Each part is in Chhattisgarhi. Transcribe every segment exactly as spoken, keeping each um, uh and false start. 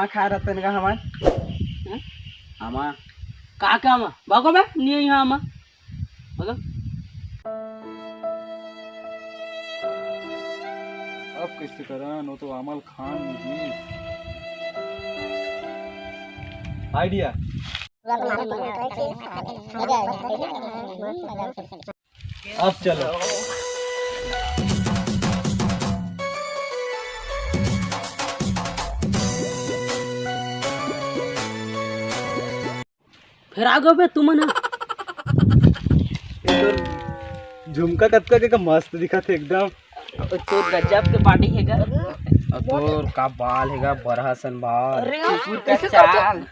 खा रहा तेन का हमार। आमा। का के आमा? भागो बे, नहीं है यहाँ आमा। भागो। अब कैसे करा? नो तो आमल खान मुझे। आइडिया। अब चलो। फेर आ गए बे तुमन ह। एकर झुमका कतका के का मस्त दिखत हे एकदम। तो गजब के body हे गा। अउ तोर का बाल हे गा, बरहा सन बाल। अरे कुकुर का चाल।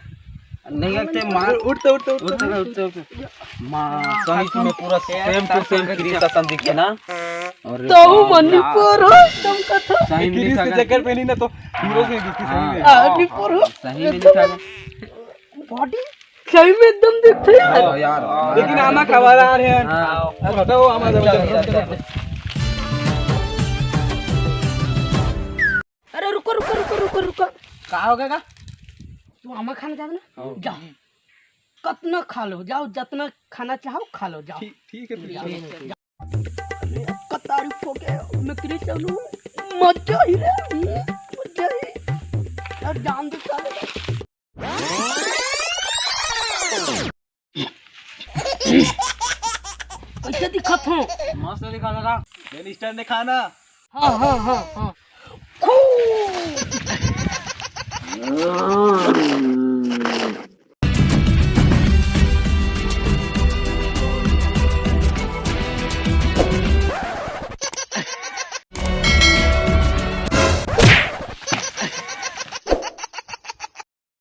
नहीं लगते मार। उठ तो, उठ तो, उठ तो। उठ तो, उठ तो, उठ तो। माँ, सही में पूरा same to same क्रिस असन दिखे ना। अरे तो बाप रे। मणिपुर हो, तुम कथो। सही में क्रिस के दिखा। जैकेट पहनी ना तो हीरो से दिखी सही में। हाँ, मणिपुर हो। सही में दिखा। Body सही में एकदम दिखते हैं। हाँ यार। लेकिन आमा खबर आ रहे हैं। हाँ। अब हटाओ आमा जब चल, चल, चल। अरे रुको, रुको, रुको, रुको, रुको। का हो गया का? तू आमा खाना चाहते ना? हाँ। जाओ। कतना खा लो, जाओ, जितना खाना चाहो, खा लो, जाओ। ठीक, ठीक है, ठीक है। जाओ, जाओ। कतारी फोके, मैं तेरी चलू। मजा ही रे, मजा ही। यार, जान दे साले। कैसे दिखत हो? मस्त दिखा लगा। Gangster ने खाना। हाँ, हाँ, हाँ, हाँ।